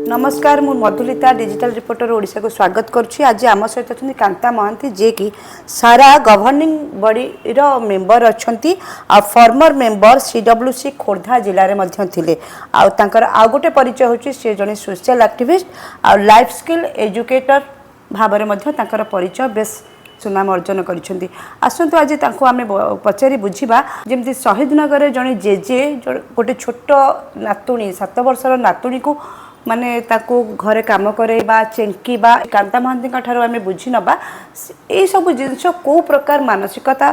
ନମସ୍କାର, ମୁଁ Madhulita, digital reporter ଓଡ଼ିଶାକୁ ସ୍ୱାଗତ କରୁଛି। ଆଜି ଆମ ସହିତ ଅଛନ୍ତି କାନ୍ତା ମହାନ୍ତି, ଯିଏକି ସାରା ଗଭର୍ଣ୍ଣିଂ ବଡ଼ିର ମେମ୍ବର ଅଛନ୍ତି ଆଉ ଫର୍ମର ମେମ୍ବର ସିଡବ୍ଲ୍ୟୁସି ଖୋର୍ଦ୍ଧା ଜିଲ୍ଲାରେ ମଧ୍ୟ ଥିଲେ। ଆଉ ତାଙ୍କର ଆଉ ଗୋଟେ ପରିଚୟ ହେଉଛି, ସେ ଜଣେ ସୋସିଆଲ ଆକ୍ଟିଭିଷ୍ଟ ଆଉ ଲାଇଫ୍ ସ୍କିଲ୍ ଏଜୁକେଟର ଭାବରେ ମଧ୍ୟ ତାଙ୍କର ପରିଚୟ ବେଶ ସୁନାମ ଅର୍ଜନ କରିଛନ୍ତି। ଆସନ୍ତୁ, ଆଜି ତାଙ୍କୁ ଆମେ ପଚାରି ବୁଝିବା, ଯେମିତି ଶହୀଦନଗରରେ ଜଣେ ଜେଜେ ଗୋଟେ ଛୋଟ ନାତୁଣୀ, 7 ବର୍ଷର ନାତୁଣୀକୁ ମାନେ ତାକୁ ଘରେ କାମ କରେଇବା, ଚେଙ୍କିବା। କାନ୍ତା ମହାନ୍ତିଙ୍କ ଠାରୁ ଆମେ ବୁଝି ନେବା ଏଇସବୁ ଜିନିଷ କେଉଁ ପ୍ରକାର ମାନସିକତା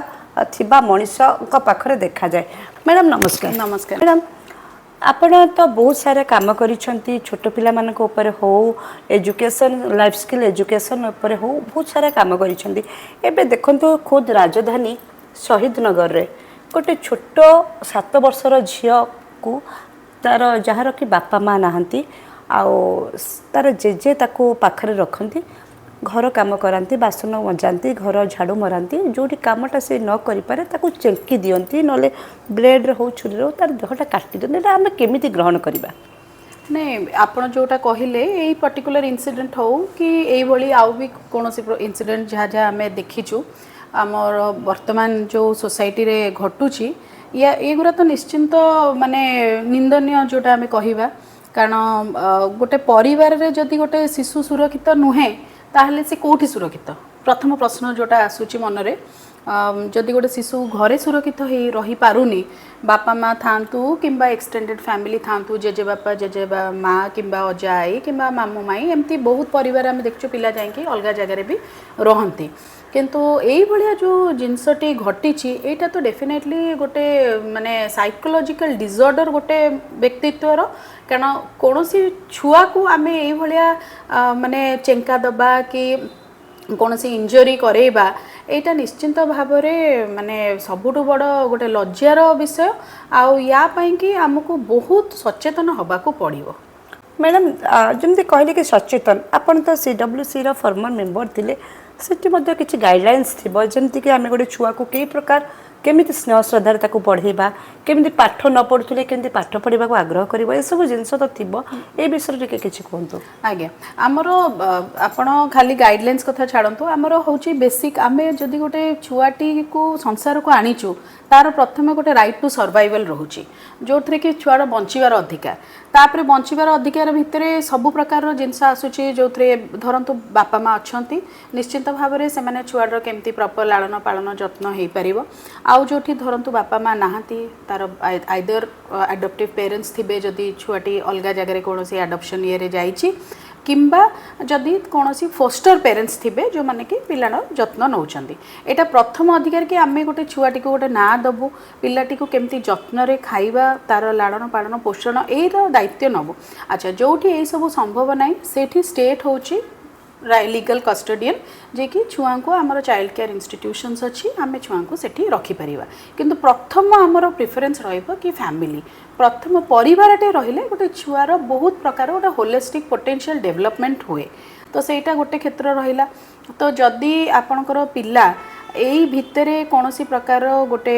ଥିବା ମଣିଷଙ୍କ ପାଖରେ ଦେଖାଯାଏ। ମ୍ୟାଡ଼ାମ୍, ନମସ୍କାର। ନମସ୍କାର। ମ୍ୟାଡ଼ାମ୍, ଆପଣ ତ ବହୁତ ସାରା କାମ କରିଛନ୍ତି, ଛୋଟ ପିଲାମାନଙ୍କ ଉପରେ ହଉ, ଏଜୁକେସନ୍, ଲାଇଫ୍ ସ୍କିଲ୍ ଏଜୁକେସନ୍ ଉପରେ ହଉ, ବହୁତ ସାରା କାମ କରିଛନ୍ତି। ଏବେ ଦେଖନ୍ତୁ, ଖୋଦ୍ ରାଜଧାନୀ ଶହୀଦନଗରରେ ଗୋଟେ ଛୋଟ 7 ବର୍ଷର ଝିଅକୁ, ତାର ଯାହାର କି ବାପା ମା ନାହାନ୍ତି ଆଉ ତାର ଜେଜେ ତାକୁ ପାଖରେ ରଖନ୍ତି, ଘର କାମ କରାନ୍ତି, ବାସନ ମଜାନ୍ତି, ଘର ଝାଡ଼ୁ ମରାନ୍ତି। ଯେଉଁଠି କାମଟା ସେ ନ କରିପାରେ, ତାକୁ ଚେଙ୍କି ଦିଅନ୍ତି, ନହେଲେ ବ୍ଲେଡ଼ରେ ହଉ, ଛୁରୀରେ ହଉ, ତାର ଦେହଟା କାଟି ଦିଅନ୍ତି। ଏଇଟା ଆମେ କେମିତି ଗ୍ରହଣ କରିବା? ନାଇଁ, ଆପଣ ଯେଉଁଟା କହିଲେ, ଏଇ ପର୍ଟିକୁଲାର ଇନସିଡେଣ୍ଟ ହଉ କି ଏଇଭଳି ଆଉ ବି କୌଣସି ଇନସିଡେଣ୍ଟ, ଯାହା ଯାହା ଆମେ ଦେଖିଛୁ ଆମର ବର୍ତ୍ତମାନ ଯେଉଁ ସୋସାଇଟିରେ ଘଟୁଛି, ୟା ଏଗୁଡ଼ା ତ ନିଶ୍ଚିନ୍ତ ମାନେ ନିନ୍ଦନୀୟ ଯେଉଁଟା ଆମେ କହିବା। କାରଣ ଗୋଟେ ପରିବାରରେ ଯଦି ଗୋଟେ ଶିଶୁ ସୁରକ୍ଷିତ ନୁହେଁ, ତାହେଲେ ସେ କେଉଁଠି ସୁରକ୍ଷିତ? ପ୍ରଥମ ପ୍ରଶ୍ନ ଯେଉଁଟା ଆସୁଛି ମନରେ। ଯଦି ଗୋଟେ ଶିଶୁ ଘରେ ସୁରକ୍ଷିତ ହେଇ ରହିପାରୁନି, ବାପା ମା ଥାଆନ୍ତୁ କିମ୍ବା ଏକ୍ସଟେଣ୍ଡେଡ଼ ଫ୍ୟାମିଲି ଥାଆନ୍ତୁ, ଜେଜେବାପା, ଜେଜେ ମା କିମ୍ବା ଅଜା ଆଈ କିମ୍ବା ମାମୁଁ ମାଇଁ, ଏମିତି ବହୁତ ପରିବାର ଆମେ ଦେଖୁଛୁ, ପିଲା ଯାଇକି ଅଲଗା ଜାଗାରେ ବି ରହନ୍ତି। କିନ୍ତୁ ଏଇଭଳିଆ ଯେଉଁ ଜିନିଷଟି ଘଟିଛି, ଏଇଟା ତ ଡେଫିନେଟଲି ଗୋଟେ ମାନେ ସାଇକୋଲୋଜିକାଲ ଡିସଅର୍ଡ଼ର ଗୋଟେ ବ୍ୟକ୍ତିତ୍ୱର। କାରଣ କୌଣସି ଛୁଆକୁ ଆମେ ଏଇଭଳିଆ ମାନେ ଚେଙ୍କା ଦେବା କି କୌଣସି ଇଞ୍ଜରି କରେଇବା, ଏଇଟା ନିଶ୍ଚିନ୍ତ ଭାବରେ ମାନେ ସବୁଠୁ ବଡ଼ ଗୋଟେ ଲଜ୍ଜାର ବିଷୟ। ଆଉ ୟା ପାଇଁକି ଆମକୁ ବହୁତ ସଚେତନ ହେବାକୁ ପଡ଼ିବ। ମ୍ୟାଡ଼ାମ୍, ଯେମିତି କହିଲେ କି ସଚେତନ, ଆପଣ ତ ସିଡବ୍ଲ୍ୟୁସିର ଫର୍ମର ମେମ୍ବର ଥିଲେ, ସେଠି ମଧ୍ୟ କିଛି ଗାଇଡ଼ଲାଇନ୍ସ ଥିବ, ଯେମିତିକି ଆମେ ଗୋଟେ ଛୁଆକୁ କେଉଁ ପ୍ରକାର, କେମିତି ସ୍ନେହ ଶ୍ରଦ୍ଧାରେ ତାକୁ ପଢ଼େଇବା, କେମିତି ପାଠ ନ ପଢ଼ୁଥିଲେ କେମିତି ପାଠ ପଢ଼ିବାକୁ ଆଗ୍ରହ କରିବ, ଏସବୁ ଜିନିଷ ତ ଥିବ। ଏ ବିଷୟରେ ଟିକେ କିଛି କୁହନ୍ତୁ। ଆଜ୍ଞା, ଆମର ଆପଣ ଖାଲି ଗାଇଡ଼ଲାଇନ୍ସ କଥା ଛାଡ଼ନ୍ତୁ, ଆମର ହେଉଛି ବେସିକ୍, ଆମେ ଯଦି ଗୋଟେ ଛୁଆଟିକୁ ସଂସାରକୁ ଆଣିଛୁ, ତାର ପ୍ରଥମେ ଗୋଟେ ରାଇଟ୍ ଟୁ ସର୍ଭାଇଭାଲ୍ ରହୁଛି, ଯେଉଁଥିରେ କି ଛୁଆର ବଞ୍ଚିବାର ଅଧିକାର। ତାପରେ ବଞ୍ଚିବାର ଅଧିକାର ଭିତରେ ସବୁ ପ୍ରକାରର ଜିନିଷ ଆସୁଛି, ଯେଉଁଥିରେ ଧରନ୍ତୁ ବାପା ମା ଅଛନ୍ତି, ନିଶ୍ଚିନ୍ତ ଭାବରେ ସେମାନେ ଛୁଆର କେମିତି ପ୍ରପର୍ ଲାଳନ ପାଳନ ଯତ୍ନ ହେଇପାରିବ। ଆଉ ଯେଉଁଠି ଧରନ୍ତୁ ବାପା ମା ନାହାନ୍ତି, ତାର ଆଇଦର ଆଡପ୍ଟିଭ୍ ପେରେଣ୍ଟସ୍ ଥିବେ, ଯଦି ଛୁଆଟି ଅଲଗା ଜାଗାରେ କୌଣସି ଆଡପ୍ସନ୍ ଇଏରେ ଯାଇଛି, କିମ୍ବା ଯଦି କୌଣସି ଫୋଷ୍ଟର ପେରେଣ୍ଟସ୍ ଥିବେ, ଯେଉଁମାନେ କି ପିଲାର ଯତ୍ନ ନେଉଛନ୍ତି। ଏଇଟା ପ୍ରଥମ ଅଧିକାର କି ଆମେ ଗୋଟେ ଛୁଆଟିକୁ ଗୋଟେ ନାଁ ଦେବୁ, ପିଲାଟିକୁ କେମିତି ଯତ୍ନରେ ଖାଇବା, ତାର ଲାଳନ ପାଳନ ପୋଷଣ, ଏଇର ଦାୟିତ୍ୱ ନେବୁ। ଆଚ୍ଛା, ଯେଉଁଠି ଏଇସବୁ ସମ୍ଭବ ନାହିଁ, ସେଇଠି ଷ୍ଟେଟ୍ ହେଉଛି ଲିଗାଲ କଷ୍ଟଡିଆନ୍, ଯିଏକି ଛୁଆଙ୍କୁ, ଆମର ଚାଇଲ୍ଡ କେୟାର ଇନଷ୍ଟିଟ୍ୟୁସନ୍ସ ଅଛି, ଆମେ ଛୁଆଙ୍କୁ ସେଠି ରଖିପାରିବା। କିନ୍ତୁ ପ୍ରଥମ ଆମର ପ୍ରିଫରେନ୍ସ ରହିବ କି ଫ୍ୟାମିଲି, ପ୍ରଥମ ପରିବାରଟେ ରହିଲେ ଗୋଟେ ଛୁଆର ବହୁତ ପ୍ରକାର ଗୋଟେ ହୋଲିଷ୍ଟିକ୍ ପୋଟେନ୍ସିଆଲ ଡେଭଲପମେଣ୍ଟ ହୁଏ। ତ ସେଇଟା ଗୋଟେ କ୍ଷେତ୍ର ରହିଲା। ତ ଯଦି ଆପଣଙ୍କର ପିଲା ଏଇ ଭିତରେ କୌଣସି ପ୍ରକାର ଗୋଟେ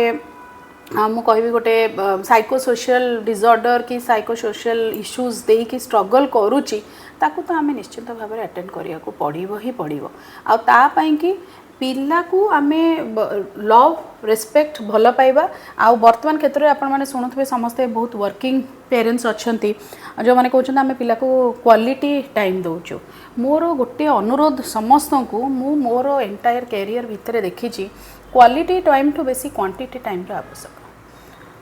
ମୁଁ କହିବି ଗୋଟେ ସାଇକୋସୋସିଆଲ ଡିସଅର୍ଡ଼ର କି ସାଇକୋସୋସିଆଲ ଇସ୍ୟୁଜ୍ ଦେଇକି ଷ୍ଟ୍ରଗଲ୍ କରୁଛି, ତାକୁ ତ ଆମେ ନିଶ୍ଚିନ୍ତ ଭାବରେ ଆଟେଣ୍ଡ କରିବାକୁ ପଡ଼ିବ ହିଁ ପଡ଼ିବ। ଆଉ ତା ପାଇଁକି ପିଲାକୁ ଆମେ ଲଭ୍, ରେସ୍ପେକ୍ଟ, ଭଲ ପାଇବା। ଆଉ ବର୍ତ୍ତମାନ କ୍ଷେତ୍ରରେ ଆପଣମାନେ ଶୁଣୁଥିବେ, ସମସ୍ତେ ବହୁତ ୱାର୍କିଂ ପେରେଣ୍ଟସ୍ ଅଛନ୍ତି, ଯେଉଁମାନେ କହୁଛନ୍ତି ଆମେ ପିଲାକୁ କ୍ୱାଲିଟି ଟାଇମ୍ ଦେଉଛୁ। ମୋର ଗୋଟିଏ ଅନୁରୋଧ ସମସ୍ତଙ୍କୁ, ମୁଁ ମୋର ଏଣ୍ଟାୟାର କ୍ୟାରିୟର ଭିତରେ ଦେଖିଛି, କ୍ୱାଲିଟି ଟାଇମ୍ଠୁ ବେଶୀ କ୍ୱାଣ୍ଟିଟି ଟାଇମ୍ର ଆବଶ୍ୟକ।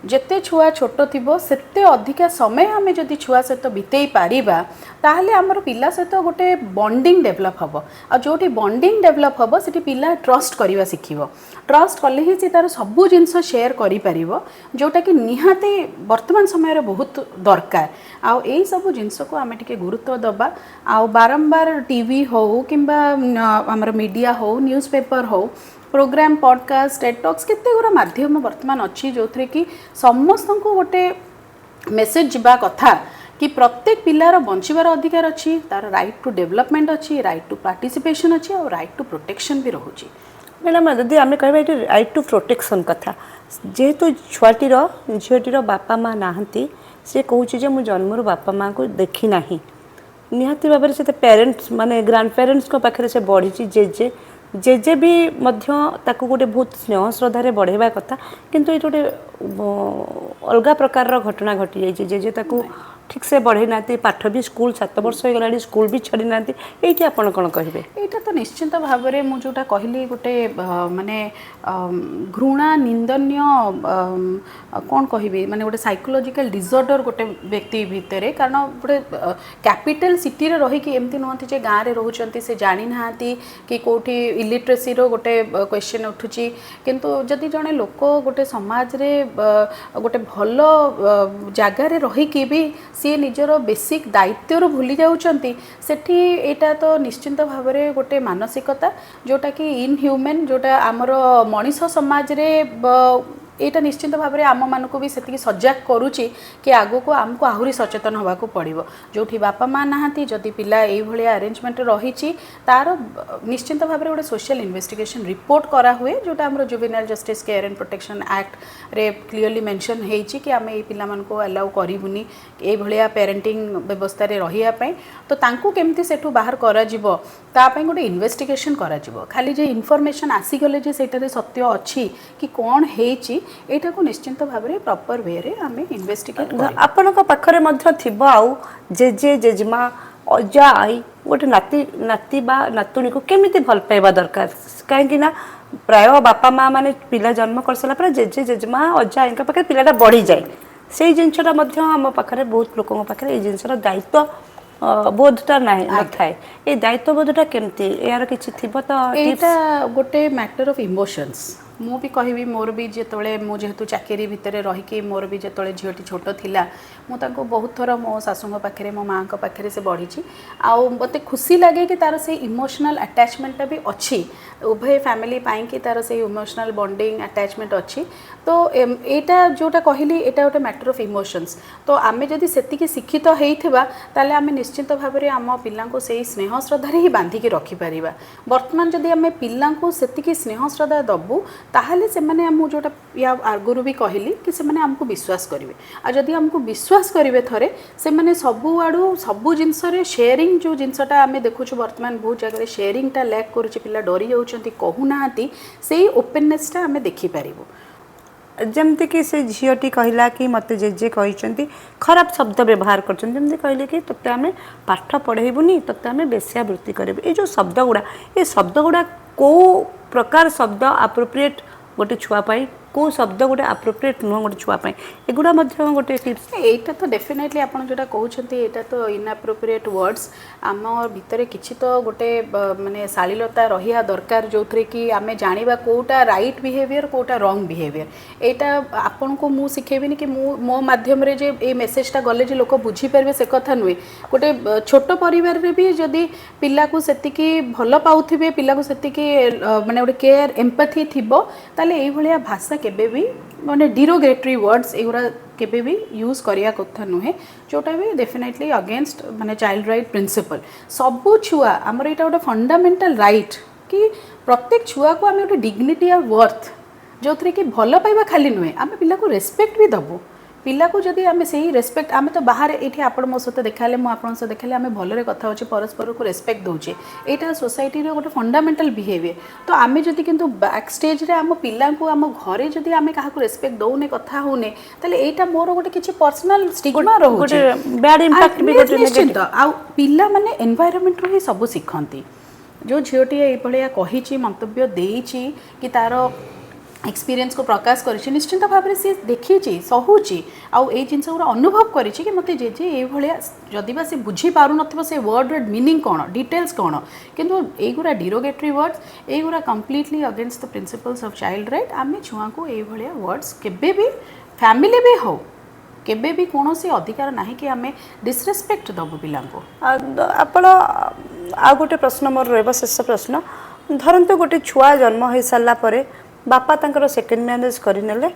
ଯେତେ ଛୁଆ ଛୋଟ ଥିବ, ସେତେ ଅଧିକା ସମୟ ଆମେ ଯଦି ଛୁଆ ସହିତ ବିତେଇ ପାରିବା, ତାହେଲେ ଆମର ପିଲା ସହିତ ଗୋଟେ ବଣ୍ଡିଙ୍ଗ ଡେଭଲପ୍ ହେବ। ଆଉ ଯେଉଁଠି ବଣ୍ଡିଙ୍ଗ ଡେଭଲପ୍ ହେବ, ସେଠି ପିଲା ଟ୍ରଷ୍ଟ କରିବା ଶିଖିବ। ଟ୍ରଷ୍ଟ କଲେ ହିଁ ସେ ତା'ର ସବୁ ଜିନିଷ ସେୟାର କରିପାରିବ, ଯେଉଁଟାକି ନିହାତି ବର୍ତ୍ତମାନ ସମୟରେ ବହୁତ ଦରକାର। ଆଉ ଏଇସବୁ ଜିନିଷକୁ ଆମେ ଟିକେ ଗୁରୁତ୍ୱ ଦେବା। ଆଉ ବାରମ୍ବାର ଟିଭି ହଉ କିମ୍ବା ଆମର ମିଡ଼ିଆ ହଉ, ନ୍ୟୁଜ୍ ପେପର୍ ହଉ, ପ୍ରୋଗ୍ରାମ୍, ପଡ଼କାଷ୍ଟ, ଟେଡ୍ ଟକ୍ସ, କେତେ ଗୁଡ଼ା ମାଧ୍ୟମ ବର୍ତ୍ତମାନ ଅଛି, ଯେଉଁଥିରେ କି ସମସ୍ତଙ୍କୁ ଗୋଟେ ମେସେଜ୍ ଯିବା କଥା କି ପ୍ରତ୍ୟେକ ପିଲାର ବଞ୍ଚିବାର ଅଧିକାର ଅଛି, ତାର ରାଇଟ୍ ଟୁ ଡେଭଲପମେଣ୍ଟ ଅଛି, ରାଇଟ୍ ଟୁ ପାର୍ଟିସିପେସନ୍ ଅଛି ଆଉ ରାଇଟ୍ ଟୁ ପ୍ରୋଟେକ୍ସନ୍ ବି ରହୁଛି। ମ୍ୟାଡ଼ାମ୍, ଯଦି ଆମେ କହିବା ଏଠି ରାଇଟ୍ ଟୁ ପ୍ରୋଟେକ୍ସନ୍ କଥା, ଯେହେତୁ ଛୁଆଟିର, ଝିଅଟିର ବାପା ମା ନାହାନ୍ତି, ସେ କହୁଛି ଯେ ମୁଁ ଜନ୍ମରୁ ବାପା ମାଆଙ୍କୁ ଦେଖି ନାହିଁ, ନିହାତି ଭାବରେ ସେ ତ ପ୍ୟାରେଣ୍ଟସ୍ ମାନେ ଗ୍ରାଣ୍ଡ ପ୍ୟାରେଣ୍ଟସ୍ଙ୍କ ପାଖରେ ସେ ବଢ଼ିଛି। ଜେଜେ ଜେଜେ ବି ମଧ୍ୟ ତାକୁ ଗୋଟେ ବହୁତ ସ୍ନେହ ଶ୍ରଦ୍ଧାରେ ବଢ଼େଇବା କଥା, କିନ୍ତୁ ଏଇଠି ଗୋଟେ ଅଲଗା ପ୍ରକାରର ଘଟଣା ଘଟିଯାଇଛି। ଜେଜେ ତାକୁ ଠିକ୍ସେ ବଢ଼େଇ ନାହାନ୍ତି, ପାଠ ବି ସ୍କୁଲ 7 ବର୍ଷ ହେଇଗଲାଣି, ସ୍କୁଲ ବି ଛାଡ଼ି ନାହାନ୍ତି। ଏଇଠି ଆପଣ କ'ଣ କହିବେ? ଏଇଟା ତ ନିଶ୍ଚିନ୍ତ ଭାବରେ ମୁଁ ଯେଉଁଟା କହିଲି, ଗୋଟେ ମାନେ ଘୃଣା, ନିନ୍ଦନୀୟ, କ'ଣ କହିବି, ମାନେ ଗୋଟେ ସାଇକୋଲୋଜିକାଲ ଡିସଅର୍ଡର ଗୋଟେ ବ୍ୟକ୍ତି ଭିତରେ। କାରଣ ଗୋଟେ କ୍ୟାପିଟାଲ ସିଟିରେ ରହିକି, ଏମିତି ନୁହନ୍ତି ଯେ ଗାଁରେ ରହୁଛନ୍ତି, ସେ ଜାଣିନାହାନ୍ତି କି କେଉଁଠି ଇଲିଟ୍ରେସିର ଗୋଟେ କ୍ୱେଶ୍ଚନ୍ ଉଠୁଛି। କିନ୍ତୁ ଯଦି ଜଣେ ଲୋକ ଗୋଟେ ସମାଜରେ ଗୋଟେ ଭଲ ଜାଗାରେ ରହିକି ବି ସିଏ ନିଜର ବେସିକ୍ ଦାୟିତ୍ୱରୁ ଭୁଲି ଯାଉଛନ୍ତି, ସେଠି ଏଇଟା ତ ନିଶ୍ଚିନ୍ତ ଭାବରେ ଗୋଟେ ମାନସିକତା ଯେଉଁଟାକି ଇନହ୍ୟୁମାନ୍, ଯେଉଁଟା ଆମର ମଣିଷ ସମାଜରେ ଏଇଟା ନିଶ୍ଚିନ୍ତ ଭାବରେ ଆମମାନଙ୍କୁ ବି ସେତିକି ସଜାଗ କରୁଛି କି ଆଗକୁ ଆମକୁ ଆହୁରି ସଚେତନ ହେବାକୁ ପଡ଼ିବ। ଯେଉଁଠି ବାପା ମା ନାହାନ୍ତି, ଯଦି ପିଲା ଏଇଭଳିଆ ଆରେଞ୍ଜମେଣ୍ଟ ରହିଛି, ତାର ନିଶ୍ଚିନ୍ତ ଭାବରେ ଗୋଟେ ସୋସିଆଲ ଇନଭେଷ୍ଟିଗେସନ୍ ରିପୋର୍ଟ କରାହୁଏ, ଯେଉଁଟା ଆମର Juvenile Justice Care and Protection ଆକ୍ଟରେ clearly mention ହେଇଛି କି ଆମେ ଏଇ ପିଲାମାନଙ୍କୁ ଆଲାଉ କରିବୁନି ଏଇଭଳିଆ ପ୍ୟାରେଣ୍ଟିଂ ବ୍ୟବସ୍ଥାରେ ରହିବା ପାଇଁ। ତ ତାଙ୍କୁ କେମିତି ସେଠୁ ବାହାର କରାଯିବ, ତା ପାଇଁ ଗୋଟେ ଇନଭେଷ୍ଟିଗେସନ୍ କରାଯିବ। ଖାଲି ଯେ ଇନଫର୍ମେସନ୍ ଆସିଗଲେ ଯେ ସେଇଟାରେ ସତ୍ୟ ଅଛି କି କ'ଣ ହେଇଛି, ଏଇଟାକୁ ନିଶ୍ଚିନ୍ତ ଭାବରେ ପ୍ରପର୍ ୱେରେ ଆମେ ଇନଭେଷ୍ଟିଗେଟ୍ କରିବା। ଆପଣଙ୍କ ପାଖରେ ମଧ୍ୟ ଥିବ ଆଉ ଜେଜେ, ଜେଜେମା, ଅଜା, ଆଈ ଗୋଟେ ନାତି ନାତି ବା ନାତୁଣୀକୁ କେମିତି ଭଲ ପାଇବା ଦରକାର, କାହିଁକି ନା ପ୍ରାୟ ବାପା ମା ମାନେ ପିଲା ଜନ୍ମ କରିସାରିଲା ପରେ ଜେଜେ, ଜେଜେମା, ଅଜା, ଆଈଙ୍କ ପାଖରେ ପିଲାଟା ବଢ଼ିଯାଏ। ସେଇ ଜିନିଷଟା ମଧ୍ୟ ଆମ ପାଖରେ, ବହୁତ ଲୋକଙ୍କ ପାଖରେ ଏଇ ଜିନିଷର ଦାୟିତ୍ୱ ବୋଧଟା ନାହିଁ ନଥାଏ। ଏଇ ଦାୟିତ୍ୱ ବୋଧଟା କେମିତି, ଏହାର କିଛି ଥିବ ତ tips? ଏଇଟା ଗୋଟେ ମ୍ୟାଟର ଅଫ୍ ଇମୋସନ୍ସ। ମୁଁ ବି କହିବି, ମୋର ବି ଯେତେବେଳେ, ମୁଁ ଯେହେତୁ ଚାକିରି ଭିତରେ ରହିକି, ମୋର ବି ଯେତେବେଳେ ଝିଅଟି ଛୋଟ ଥିଲା, ମୁଁ ତାଙ୍କୁ ବହୁତ ଥର ମୋ ଶାଶୁଙ୍କ ପାଖରେ, ମୋ ମାଆଙ୍କ ପାଖରେ ସେ ବଢ଼ିଛି। ଆଉ ମୋତେ ଖୁସି ଲାଗେ କି ତାର ସେଇ ଇମୋସନାଲ୍ ଆଟାଚମେଣ୍ଟଟା ବି ଅଛି, ଉଭୟ ଫ୍ୟାମିଲି ପାଇଁକି ତାର ସେଇ ଇମୋସନାଲ୍ ବଣ୍ଡିଙ୍ଗ ଆଟାଚମେଣ୍ଟ ଅଛି। ତ ଏଇଟା ଯେଉଁଟା କହିଲି, ଏଇଟା ଗୋଟେ ମ୍ୟାଟର ଅଫ୍ ଇମୋସନ୍ସ। ତ ଆମେ ଯଦି ସେତିକି ଶିକ୍ଷିତ ହେଇଥିବା, ତାହେଲେ ଆମେ ନିଶ୍ଚିନ୍ତ ଭାବରେ ଆମ ପିଲାଙ୍କୁ ସେଇ ସ୍ନେହ ଶ୍ରଦ୍ଧାରେ ହିଁ ବାନ୍ଧିକି ରଖିପାରିବା। ବର୍ତ୍ତମାନ ଯଦି ଆମେ ପିଲାଙ୍କୁ ସେତିକି ସ୍ନେହ ଶ୍ରଦ୍ଧା ଦେବୁ, ତାହେଲେ ସେମାନେ, ମୁଁ ଯେଉଁଟା ୟା ଆଗରୁ ବି କହିଲି କି ସେମାନେ ଆମକୁ ବିଶ୍ୱାସ କରିବେ। ଆଉ ଯଦି ଆମକୁ ବିଶ୍ୱାସ କରିବେ ଥରେ, ସେମାନେ ସବୁଆଡ଼ୁ ସବୁ ଜିନିଷରେ ସେୟାରିଂ, ଯେଉଁ ଜିନିଷଟା ଆମେ ଦେଖୁଛୁ ବର୍ତ୍ତମାନ ବହୁତ ଜାଗାରେ ସେୟାରିଂଟା ଲ୍ୟାକ୍ କରୁଛି, ପିଲା ଡରି ଯାଉଛନ୍ତି, କହୁନାହାନ୍ତି, ସେଇ ଓପେନନେସ୍ଟା ଆମେ ଦେଖିପାରିବୁ। ଯେମିତିକି ସେ ଝିଅଟି କହିଲା କି ମୋତେ ଜେଜେ କହିଛନ୍ତି, ଖରାପ ଶବ୍ଦ ବ୍ୟବହାର କରିଛନ୍ତି, ଯେମିତି କହିଲେ କି ତୋତେ ଆମେ ପାଠ ପଢ଼େଇବୁନି, ତୋତେ ଆମେ ବେଶ୍ୟାବୃତ୍ତି କରିବୁ। ଏଇ ଯେଉଁ ଶବ୍ଦ ଗୁଡ଼ା, ଏ ଶବ୍ଦ ଗୁଡ଼ା କେଉଁ ପ୍ରକାର ଶବ୍ଦ ଆପ୍ରୋପ୍ରିଏଟ୍ ଗୋଟେ ଛୁଆ ପାଇଁ, କେଉଁ ଶବ୍ଦ ଗୋଟେ ଆପ୍ରୋପ୍ରିଏଟ୍ ନୁହଁ ଗୋଟେ ଛୁଆ ପାଇଁ, ଏଗୁଡ଼ା ମଧ୍ୟ ଗୋଟେ ଟିପ୍ସ। ଏଇଟା ତ ଡେଫିନେଟଲି ଆପଣ ଯେଉଁଟା କହୁଛନ୍ତି, ଏଇଟା ତ ଇନ୍ଆପ୍ରୋପ୍ରିଏଟ୍ ୱାର୍ଡ଼ସ୍। ଆମ ଭିତରେ କିଛି ତ ଗୋଟେ ମାନେ ଶାଳୀନତା ରହିବା ଦରକାର, ଯେଉଁଥିରେ କି ଆମେ ଜାଣିବା କେଉଁଟା ରାଇଟ୍ ବିହେଭିଅର୍, କେଉଁଟା ରଙ୍ଗ ବିହେଭିଅର୍। ଏଇଟା ଆପଣଙ୍କୁ ମୁଁ ଶିଖେଇବିନି କି ମୁଁ ମୋ ମାଧ୍ୟମରେ ଯେ ଏଇ ମେସେଜଟା ଗଲେ ଯେ ଲୋକ ବୁଝିପାରିବେ, ସେ କଥା ନୁହେଁ। ଗୋଟେ ଛୋଟ ପରିବାରରେ ବି ଯଦି ପିଲାକୁ ସେତିକି ଭଲ ପାଉଥିବେ, ପିଲାକୁ ସେତିକି ମାନେ ଗୋଟେ କେୟାର, ଏମ୍ପାଥି ଥିବ, ତାହେଲେ ଏଇଭଳିଆ ଭାଷା କେବେ ବି, ମାନେ ଡିରୋଗେଟରୀ ୱାର୍ଡ଼ସ୍ ଏଗୁଡ଼ା କେବେ ବି ୟୁଜ୍ କରିବା କଥା ନୁହେଁ, ଯେଉଁଟା ବି ଡେଫିନେଟଲି ଅଗେନଷ୍ଟ ମାନେ ଚାଇଲ୍ଡ ରାଇଟ୍ ପ୍ରିନ୍ସିପଲ୍। ସବୁ ଛୁଆ, ଆମର ଏଇଟା ଗୋଟେ ଫଣ୍ଡାମେଣ୍ଟାଲ ରାଇଟ୍ କି ପ୍ରତ୍ୟେକ ଛୁଆକୁ ଆମେ ଗୋଟେ ଡିଗ୍ନିଟି ଆଉ ୱର୍ଥ, ଯେଉଁଥିରେ କି ଭଲ ପାଇବା ଖାଲି ନୁହେଁ, ଆମେ ପିଲାକୁ ରେସ୍ପେକ୍ଟ ବି ଦେବୁ। ପିଲାକୁ ଯଦି ଆମେ ସେଇ ରେସ୍ପେକ୍ଟ, ଆମେ ତ ବାହାରେ ଏଇଠି ଆପଣ ମୋ ସହିତ ଦେଖାହେଲେ, ମୁଁ ଆପଣଙ୍କ ସହିତ ଦେଖାହେଲେ, ଆମେ ଭଲରେ କଥା ହେଉଛେ, ପରସ୍ପରକୁ ରେସ୍ପେକ୍ଟ ଦେଉଛେ। ଏଇଟା ସୋସାଇଟିର ଗୋଟେ ଫଣ୍ଡାମେଣ୍ଟାଲ ବିହେଭିଅର। ତ ଆମେ ଯଦି କିନ୍ତୁ ବ୍ୟାକ୍ ଷ୍ଟେଜ୍ରେ ଆମ ପିଲାଙ୍କୁ, ଆମ ଘରେ ଯଦି ଆମେ କାହାକୁ ରେସ୍ପେକ୍ଟ ଦେଉନେ, କଥା ହେଉନେ, ତାହେଲେ ଏଇଟା ମୋର ଗୋଟେ କିଛି ପର୍ସନାଲ ଷ୍ଟିଗ୍ମା ରହୁଛି। ଗୋଟେ ବ୍ୟାଡ୍ ଇମ୍ପାକ୍ଟ ବି ଗୋଟେ। ନିଶ୍ଚିନ୍ତ। ଆଉ ପିଲାମାନେ ଏନଭାଇରନମେଣ୍ଟରୁ ହିଁ ସବୁ ଶିଖନ୍ତି। ଯେଉଁ ଝିଅଟି ଏଇଭଳିଆ କହିଛି, ମନ୍ତବ୍ୟ ଦେଇଛି କି ତାର ଏକ୍ସପିରିଏନ୍ସକୁ ପ୍ରକାଶ କରିଛି, ନିଶ୍ଚିନ୍ତ ଭାବରେ ସିଏ ଦେଖିଛି, ସହୁଛି ଆଉ ଏଇ ଜିନିଷ ଗୁଡ଼ା ଅନୁଭବ କରିଛି କି ମୋତେ ଜେଜେ ଏଇଭଳିଆ, ଯଦି ବା ସେ ବୁଝିପାରୁନଥିବ ସେ ୱାର୍ଡ଼ର ମିନିଂ କ'ଣ, ଡିଟେଲ୍ସ କ'ଣ, କିନ୍ତୁ ଏଇଗୁଡ଼ା ଡିରୋଗେଟରୀ ୱାର୍ଡ଼ସ୍, ଏଇଗୁଡ଼ା completely against the principles of child right। ଆମେ ଛୁଆଙ୍କୁ ଏଇଭଳିଆ ୱାର୍ଡ଼ସ୍ କେବେ ବି, ଫ୍ୟାମିଲି ବି ହଉ, କେବେ ବି କୌଣସି ଅଧିକାର ନାହିଁ କି ଆମେ ଡିସରେସ୍ପେକ୍ଟ ଦେବୁ ପିଲାଙ୍କୁ। ଆଉ ଆପଣ, ଆଉ ଗୋଟେ ପ୍ରଶ୍ନ ମୋର ରହିବ, ଶେଷ ପ୍ରଶ୍ନ। ଧରନ୍ତୁ ଗୋଟେ ଛୁଆ ଜନ୍ମ ହୋଇସାରିଲା ପରେ ବାପା ତାଙ୍କର ସେକେଣ୍ଡ ମ୍ୟାରେଜ୍ କରିନେଲେ।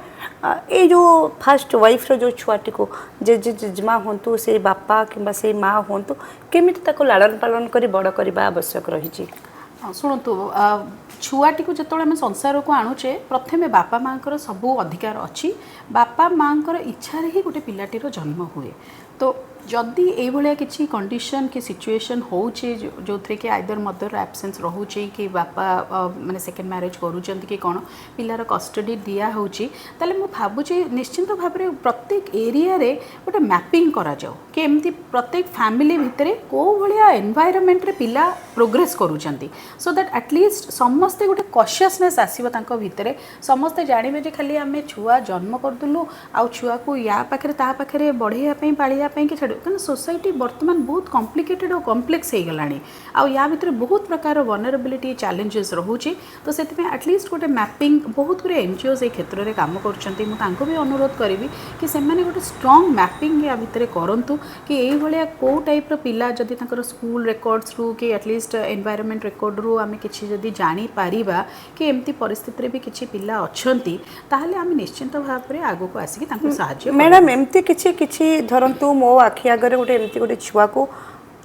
ଏଇ ଯେଉଁ ଫାଷ୍ଟ ୱାଇଫ୍ର ଯେଉଁ ଛୁଆଟିକୁ ଜେଜେ, ଜେଜେମା ହୁଅନ୍ତୁ, ସେଇ ବାପା କିମ୍ବା ସେଇ ମା ହୁଅନ୍ତୁ, କେମିତି ତାକୁ ଲାଳନ ପାଳନ କରି ବଡ଼ କରିବା ଆବଶ୍ୟକ ରହିଛି? ହଁ, ଶୁଣନ୍ତୁ, ଛୁଆଟିକୁ ଯେତେବେଳେ ଆମେ ସଂସାରକୁ ଆଣୁଛେ, ପ୍ରଥମେ ବାପା ମାଆଙ୍କର ସବୁ ଅଧିକାର ଅଛି। ବାପା ମାଆଙ୍କର ଇଚ୍ଛାରେ ହିଁ ଗୋଟେ ପିଲାଟିର ଜନ୍ମ ହୁଏ। ତ ଯଦି ଏଇଭଳିଆ କିଛି କଣ୍ଡିସନ୍ କି ସିଚୁଏସନ୍ ହେଉଛି, ଯେଉଁଥିରେ କି ଆଇଦର ମଦର ଆବସେନ୍ସ ରହୁଛି କି ବାପା ମାନେ ସେକେଣ୍ଡ ମ୍ୟାରେଜ୍ କରୁଛନ୍ତି କି କ'ଣ, ପିଲାର କଷ୍ଟଡି ଦିଆହେଉଛି, ତାହେଲେ ମୁଁ ଭାବୁଛି ନିଶ୍ଚିନ୍ତ ଭାବରେ ପ୍ରତ୍ୟେକ ଏରିଆରେ ଗୋଟେ ମ୍ୟାପିଂ କରାଯାଉ କି ଏମିତି ପ୍ରତ୍ୟେକ ଫ୍ୟାମିଲି ଭିତରେ କେଉଁ ଭଳିଆ ଏନଭାଇରନମେଣ୍ଟରେ ପିଲା ପ୍ରୋଗ୍ରେସ୍ କରୁଛନ୍ତି, ସୋ that at least ସମସ୍ତେ ଗୋଟେ କନସିୟସନେସ୍ ଆସିବ ତାଙ୍କ ଭିତରେ। ସମସ୍ତେ ଜାଣିବେ ଯେ ଖାଲି ଆମେ ଛୁଆ ଜନ୍ମ କରିଦେଲୁ ଆଉ ଛୁଆକୁ ୟା ପାଖରେ ତା ପାଖରେ ବଢ଼େଇବା ପାଇଁ, ପାଳିବା ପାଇଁ କି ଛାଡ଼ିବୁ। କାରଣ ସୋସାଇଟି ବର୍ତ୍ତମାନ ବହୁତ କମ୍ପ୍ଲିକେଟେଡ୍ ଆଉ କମ୍ପ୍ଲେକ୍ସ ହେଇଗଲାଣି ଆଉ ୟା ଭିତରେ ବହୁତ ପ୍ରକାର ଭଲନେରେବିଲିଟି ଚ୍ୟାଲେଞ୍ଜେସ୍ ରହୁଛି। ତ ସେଥିପାଇଁ ଆଟଲିଷ୍ଟ ଗୋଟେ ମ୍ୟାପିଂ, ବହୁତ ଗୁଡ଼ିଏ ଏନଜିଓସ୍ ଏଇ କ୍ଷେତ୍ରରେ କାମ କରୁଛନ୍ତି, ମୁଁ ତାଙ୍କୁ ବି ଅନୁରୋଧ କରିବି କି ସେମାନେ ଗୋଟେ ଷ୍ଟ୍ରଙ୍ଗ ମ୍ୟାପିଂ ୟା ଭିତରେ କରନ୍ତୁ କି ଏଇଭଳିଆ କେଉଁ ଟାଇପ୍ର ପିଲା, ଯଦି ତାଙ୍କର ସ୍କୁଲ ରେକର୍ଡ଼ସରୁ କି ଆଟଲିଷ୍ଟ ଏନଭାଇରନମେଣ୍ଟ ରେକର୍ଡ଼ରୁ ଆମେ କିଛି ଯଦି ଜାଣିପାରିବା କି ଏମିତି ପରିସ୍ଥିତିରେ ବି କିଛି ପିଲା ଅଛନ୍ତି, ତାହେଲେ ଆମେ ନିଶ୍ଚିନ୍ତ ଭାବରେ ଆଗକୁ ଆସିକି ତାଙ୍କୁ ସାହାଯ୍ୟ କରିବୁ। ମ୍ୟାଡ଼ାମ୍, ଏମିତି କିଛି କିଛି ଧରନ୍ତୁ ମୋ ଆଖି ଆଗରେ ଗୋଟେ ଏମିତି ଗୋଟେ ଛୁଆକୁ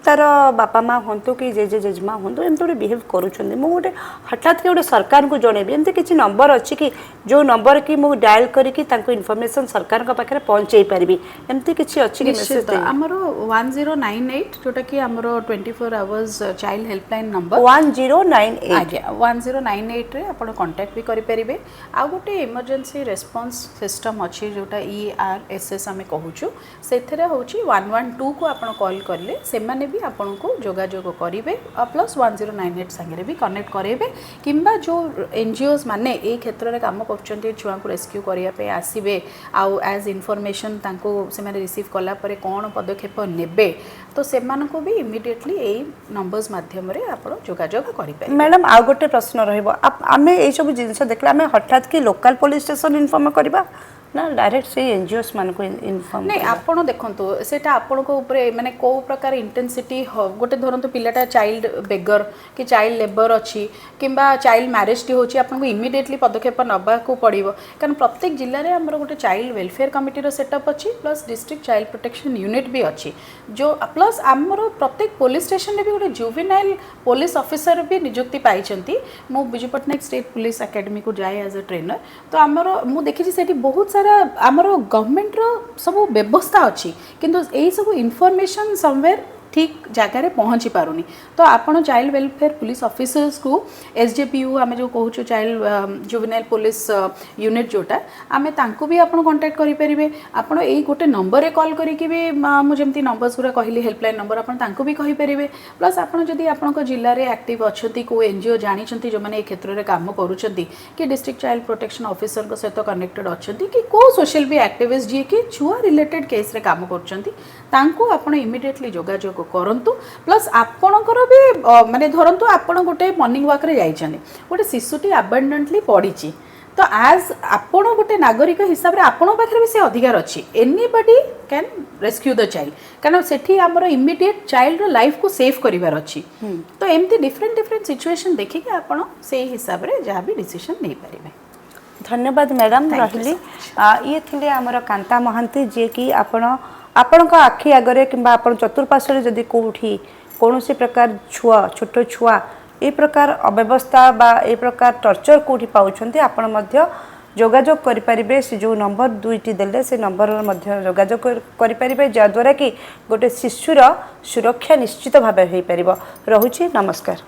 ତାର ବାପା ମା ହୁଅନ୍ତୁ କି ଜେଜେ ଜେଜେମା ହୁଅନ୍ତୁ, ଏମିତି ଗୋଟେ ବିହେଭ୍ କରୁଛନ୍ତି, ମୁଁ ଗୋଟେ ହଠାତ୍ କି ଗୋଟେ ସରକାରଙ୍କୁ ଜଣେଇବି, ଏମିତି କିଛି ନମ୍ବର ଅଛି କି, ଯେଉଁ ନମ୍ବର କି ମୁଁ ଡାଏଲ୍ କରିକି ତାଙ୍କୁ ଇନଫର୍ମେସନ୍ ସରକାରଙ୍କ ପାଖରେ ପହଞ୍ଚେଇ ପାରିବି? ଏମିତି କିଛି ଅଛି କି ମେସେଜ୍? ନିଶ୍ଚିତ, ଆମର 1098, ଯେଉଁଟାକି ଆମର 24 hours child helpline number. 1098? ଆଜ୍ଞା, 1098ରେ ଆପଣ କଣ୍ଟାକ୍ଟ ବି କରିପାରିବେ। ଆଉ ଗୋଟେ ଏମର୍ଜେନ୍ସି ରେସ୍ପନ୍ସ ସିଷ୍ଟମ୍ ଅଛି, ଯେଉଁଟା ERSS ଆମେ କହୁଛୁ। ସେଥିରେ ହେଉଛି 112କୁ ଆପଣ କଲ୍ କଲେ ସେମାନେ ବି ଆପଣଙ୍କୁ ଯୋଗାଯୋଗ କରିବେ, ପ୍ଲସ୍ 1098 ସାଙ୍ଗରେ ବି କନେକ୍ଟ କରାଇବେ। କିମ୍ବା ଯେଉଁ ଏନଜିଓସ୍ ମାନେ ଏଇ କ୍ଷେତ୍ରରେ କାମ କରୁଛନ୍ତି, ଛୁଆଙ୍କୁ ରେସ୍କ୍ୟୁ କରିବା ପାଇଁ ଆସିବେ ଆଉ ଆଜ୍ ଇନଫର୍ମେସନ୍ ତାଙ୍କୁ ସେମାନେ ରିସିଭ୍ କଲା ପରେ କ'ଣ ପଦକ୍ଷେପ ନେବେ, ତ ସେମାନଙ୍କୁ ବି ଇମିଡ଼ିଏଟଲି ଏଇ ନମ୍ବର୍ସ ମାଧ୍ୟମରେ ଆପଣ ଯୋଗାଯୋଗ କରିପାରିବେ। ମ୍ୟାଡ଼ାମ୍, ଆଉ ଗୋଟେ ପ୍ରଶ୍ନ ରହିବ। ଆମେ ଏଇସବୁ ଜିନିଷ ଦେଖିଲେ ଆମେ ହଠାତ୍ କି ଲୋକାଲ ପୋଲିସ ଷ୍ଟେସନ ଇନଫର୍ମ କରିବା ନା ଡାଇରେକ୍ଟ ସେଇ ଏନଜିଓସ୍ ମାନଙ୍କୁ ଇନଫର୍ମ? ନାଇଁ, ଆପଣ ଦେଖନ୍ତୁ, ସେଇଟା ଆପଣଙ୍କ ଉପରେ, ମାନେ କେଉଁ ପ୍ରକାର ଇଣ୍ଟେନ୍ସିଟି। ଗୋଟେ ଧରନ୍ତୁ ପିଲାଟା ଚାଇଲ୍ଡ ବେଗର କି ଚାଇଲ୍ଡ ଲେବର ଅଛି କିମ୍ବା ଚାଇଲ୍ଡ ମ୍ୟାରେଜଟି ହେଉଛି, ଆପଣଙ୍କୁ ଇମିଡ଼ିଏଟଲି ପଦକ୍ଷେପ ନେବାକୁ ପଡ଼ିବ। କାରଣ ପ୍ରତ୍ୟେକ ଜିଲ୍ଲାରେ ଆମର ଗୋଟେ ଚାଇଲ୍ଡ ୱେଲଫେୟାର କମିଟିର ସେଟଅପ୍ ଅଛି, plus district child protection unit ବି ଅଛି, ଯେଉଁ ପ୍ଲସ୍ ଆମର ପ୍ରତ୍ୟେକ ପୋଲିସ ଷ୍ଟେସନରେ ବି ଗୋଟେ ଜୁଭିନାଇଲ୍ ପୋଲିସ ଅଫିସର ବି ନିଯୁକ୍ତି ପାଇଛନ୍ତି। ମୁଁ ବିଜୁ ପଟ୍ଟନାୟକ ଷ୍ଟେଟ୍ ପୋଲିସ ଏକାଡେମୀକୁ ଯାଏ ଆଜ୍ ଏ ଟ୍ରେନର, ତ ଆମର ମୁଁ ଦେଖିଛି ସେଠି ବହୁତ ସାରା ଆମର ଗଭର୍ଣ୍ଣମେଣ୍ଟର ସବୁ ବ୍ୟବସ୍ଥା ଅଛି, କିନ୍ତୁ ଏଇସବୁ ଇନଫର୍ମେସନ୍ ସମୱେର୍ ଠିକ୍ ଜାଗାରେ ପହଞ୍ଚି ପାରୁନି। ତ ଆପଣ ଚାଇଲ୍ଡ ୱେଲଫେୟାର ପୋଲିସ ଅଫିସର୍ସକୁ, ଏସ୍ ଜେ ପି ୟୁ ଆମେ ଯେଉଁ କହୁଛୁ, ଚାଇଲ୍ଡ ଜୁଭିନାଇଲ୍ ପୋଲିସ ୟୁନିଟ୍ ଯେଉଁଟା ଆମେ, ତାଙ୍କୁ ବି ଆପଣ କଣ୍ଟାକ୍ଟ କରିପାରିବେ। ଆପଣ ଏଇ ଗୋଟେ ନମ୍ବରରେ କଲ୍ କରିକି ବି, ମୁଁ ଯେମିତି ନମ୍ବର୍ସ ଗୁଡ଼ା କହିଲି, ହେଲ୍ପଲାଇନ୍ ନମ୍ବର, ଆପଣ ତାଙ୍କୁ ବି କହିପାରିବେ। ପ୍ଲସ୍ ଆପଣ ଯଦି ଆପଣଙ୍କ ଜିଲ୍ଲାରେ ଆକ୍ଟିଭ୍ ଅଛନ୍ତି, କେଉଁ ଏନଜିଓ ଜାଣିଛନ୍ତି ଯେଉଁମାନେ ଏ କ୍ଷେତ୍ରରେ କାମ କରୁଛନ୍ତି, କି ଡିଷ୍ଟ୍ରିକ୍ଟ ଚାଇଲ୍ଡ ପ୍ରୋଟେକ୍ସନ୍ ଅଫିସରଙ୍କ ସହିତ କନେକ୍ଟେଡ୍ ଅଛନ୍ତି, କି କେଉଁ ସୋସିଆଲ ବି ଆକ୍ଟିଭିଷ୍ଟ ଯିଏକି ଛୁଆ ରିଲେଟେଡ୍ କେସ୍ରେ କାମ କରୁଛନ୍ତି, ତାଙ୍କୁ ଆପଣ ଇମିଡ଼ିଏଟଲି ଯୋଗାଯୋଗ କରନ୍ତୁ। ପ୍ଲସ୍ ଆପଣଙ୍କର ବି ମାନେ ଧରନ୍ତୁ ଆପଣ ଗୋଟେ ମର୍ଣ୍ଣିଂ ୱାକ୍ରେ ଯାଇଛନ୍ତି, ଗୋଟେ ଶିଶୁଟି ଆବାଣ୍ଡଣ୍ଟଲି ପଡ଼ିଛି, ତ ଆଜ୍ ଆପଣ ଗୋଟେ ନାଗରିକ ହିସାବରେ ଆପଣଙ୍କ ପାଖରେ ବି ସେ ଅଧିକାର ଅଛି। Anybody can rescue the child, କାରଣ ସେଠି ଆମର ଇମିଡ଼ିଏଟ୍ ଚାଇଲ୍ଡର ଲାଇଫକୁ ସେଭ୍ କରିବାର ଅଛି। ତ ଏମିତି ଡିଫରେଣ୍ଟ ଡିଫରେଣ୍ଟ ସିଚୁଏସନ୍ ଦେଖିକି ଆପଣ ସେଇ ହିସାବରେ ଯାହା ବି ଡିସିସନ୍ ନେଇପାରିବେ। ଧନ୍ୟବାଦ ମ୍ୟାଡ଼ାମ୍, Thank you. ରହିଲି। ଇଏ ଥିଲେ ଆମର କାନ୍ତା ମହାନ୍ତି, ଯିଏକି ଆପଣ ଆପଣଙ୍କ ଆଖି ଆଗରେ କିମ୍ବା ଆପଣ ଚତୁଃପାର୍ଶ୍ୱରେ ଯଦି କେଉଁଠି କୌଣସି ପ୍ରକାର ଛୁଆ, ଛୋଟ ଛୁଆ ଏ ପ୍ରକାର ଅବ୍ୟବସ୍ଥା ବା ଏ ପ୍ରକାର ଟର୍ଚର କେଉଁଠି ପାଉଛନ୍ତି, ଆପଣ ମଧ୍ୟ ଯୋଗାଯୋଗ କରିପାରିବେ। ସେ ଯେଉଁ ନମ୍ବର ଦୁଇଟି ଦେଲେ, ସେ ନମ୍ବରରେ ମଧ୍ୟ ଯୋଗାଯୋଗ କରିପାରିବେ, ଯାହାଦ୍ୱାରା କି ଗୋଟେ ଶିଶୁର ସୁରକ୍ଷା ନିଶ୍ଚିତ ଭାବେ ହୋଇପାରିବ। ରହୁଛି, ନମସ୍କାର।